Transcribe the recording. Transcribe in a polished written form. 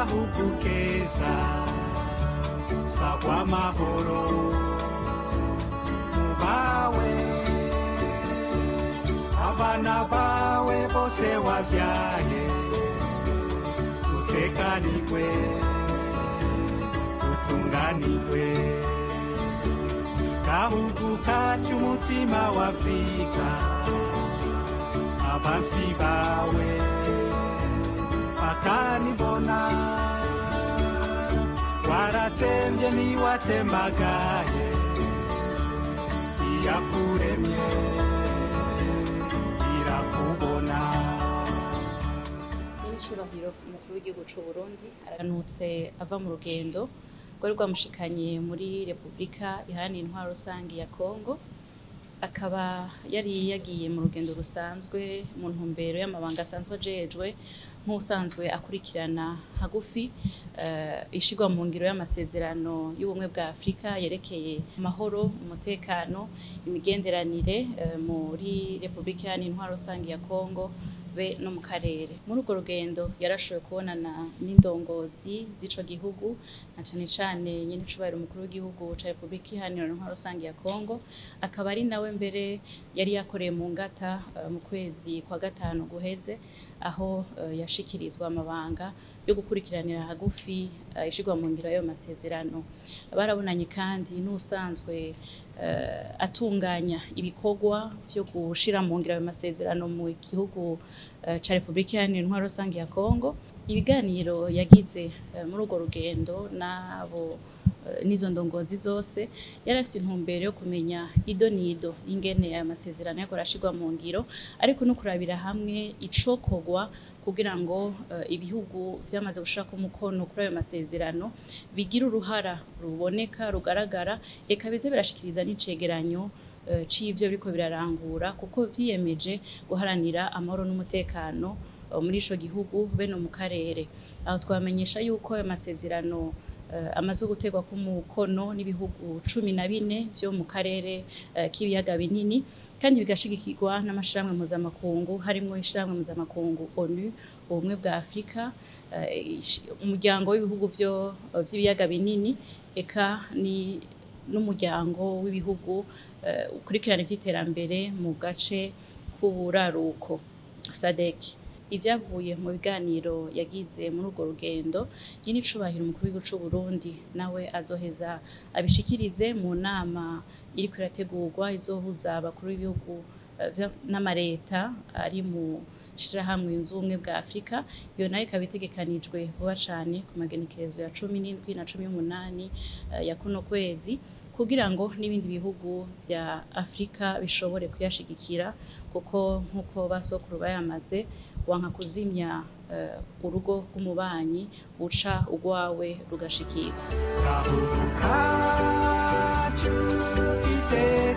Gahugu keza sagwa amahoro mubawe abana bawe bose wabyaye utekanirwe utunganirwe gahugu kacu umutima wa Afrika abansi bawe bakanibona waratembye ntiwatembagaye iyakuremye irakubona. Nyiricubahiro umukuru w'igihugu c'u Burundi aranutse ava mu rugendo rwari rwamushikanye muri Repubulika Iharanira Intwaro Rusangi ya Kongo, akaba yari yagiye mu rugendo rusanzwe mu ntumbero y'amabanga asanzwe ajejwe nk'usanzwe akurikirana hagufi ishigwa mu ngiro y'amasezerano y'ubumwe bwa Afrika yerekeye amahoro, umutekano, imigenderanire muri Repubulika Iharanira Intwaro Rusangi ya Kongo be no mu karere. Muri urwo rugendo yarashoboye kubonana n'indongozi z'ico gihugu, na cane cane nyenicubahiro umukuru w'igihugu ca Repubulika Iharanira Intwaro Rusangi ya Kongo, akaba ari nawe mbere yari yakoreye mu ngata mu kwezi kwa gatanu guheze, aho yashikirizwa amabanga yo gukurikiranira hagufi ishigwa mu ngiro y'ayo masezerano. Barabonanye kandi n'usanzwe atunganya ibikorwa vyo gushira mu ngiro ayo masezerano mu gihugu ca Repubulika Iharanira Intwaro Rusangi ya Kongo. Ibiganiro yagize muri urwo rugendo nabo n'izo ndongozi zose yarafise intumbero yo kumenya ido nido ingene aya masezerano yariko arashirwa mu ngiro, ariko no kurabira hamwe icokorwa kugira ngo ibihugu vyamaze gushirako umukono kuri ayo masezerano bigira uruhara ruboneka rugaragara, eka bize birashikiriza n'icegeranyo c'ivyo biriko birarangura, kuko vyiyemeje guharanira amahoro n'umutekano muri ico gihugu be no mu karere. Aho twamenyesha yuko ayo masezerano amaze guterwa k'umukono n'ibihugu 14 vyo mu karere k'ibiyaga binini, kandi bigashigikirwa n'amashirahamwe mpuzamakungu harimwo ishirahamwe mpuzamakungu ONU, ubumwe bwa Afrika, umuryango w'ibihugu vyo vy'ibiyaga binini, eka ni n'umuryango w'ibihugu ukurikirana ivy'iterambere mu gace k'uburaruko SADC. Ivyavuye mu biganiro yagize muri urwo rugendo, nyenicubahiro umukuru w'igihugu c'u Burundi nawe azoheza abishikirize mu nama iriko irategurwa izohuza abakuru b'ibihugu n'amareta ari mu shirahamwe yunze ubumwe bwa Afrika. Iyo nayo ikaba itegekanijwe vuba cane ku magenekerezo ya 17 na 18 ya kuno kwezi, kugira ngo n'ibindi bihugu vya Afrika bishobore kuyashigikira, kuko nkuko basokuru bayamaze wanka kuzimya urugo rw'umubanyi uca ugwawe rugashikirwa. Gahugu kacu iteka.